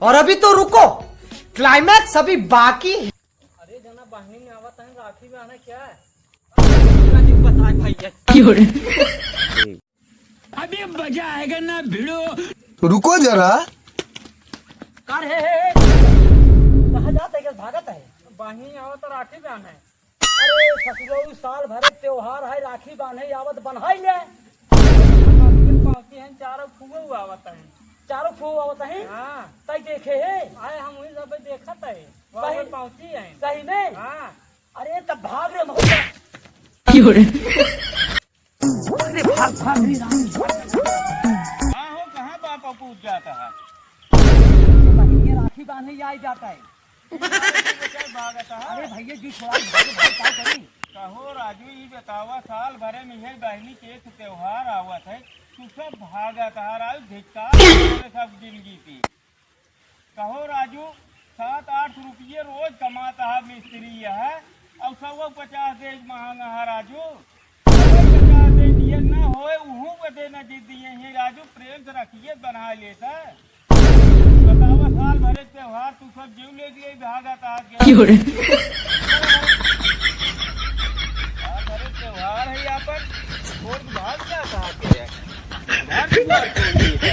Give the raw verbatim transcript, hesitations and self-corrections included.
और अभी तो रुको, climax अभी बाकी है। अरे जना बहनी में आवत है, राखी बांधे क्या है? बताए भाई। अभी मजा आएगा ना भिड़ो। रुको जरा। कर हे, हे, हे। कहाँ जात है, भागत है? बहनी आवत है, राखी बांधे। अरे ससुरऊ, साल भरे त्योहार है, राखी बांधे आवत, बन्हाई ले। हम आपके पाँवती हैं, चारों फुओ आवत हैं। चारों फुओ आवत हैं? हाँ। तई देखे है? आए, हम वही सब देखत है। वाह, सही। पाँवती हैं। सही में? हाँ। अरे तब भाग रे महुआ। अरे भाग, भाग रे राम। हाँ हो, कहाँ बाप पूछ जाता है? बहन के राखी बांधे आई जाता है। भागत है। अरे भैया जी, थोड़ा भाग, भाग, का करी? कहो राजू, ई बतावा, साल भरे में यही बहनी के एक त्योहार आवत है, तू सब भागत है, राजू, धिक्कार है सब जिंदगी पे। कहो राजू, सात आठ रुपये रोज कमाता है मिस्त्री है, और सौ पचास दे महंगा है राजू। सौ पचास दे दिए ना होए, उहू को देना जिद दिए हैं राजू, प्रेम से रखिए, बना लेता। बतावा, साल भरे त्योहार तू सब जीव ले लिए, भागत आज के। क्यों रे? साल भरे त्योहार है यहाँ पर, छोड़ के भाग जाता है। घर द्वार छोड़ दिए।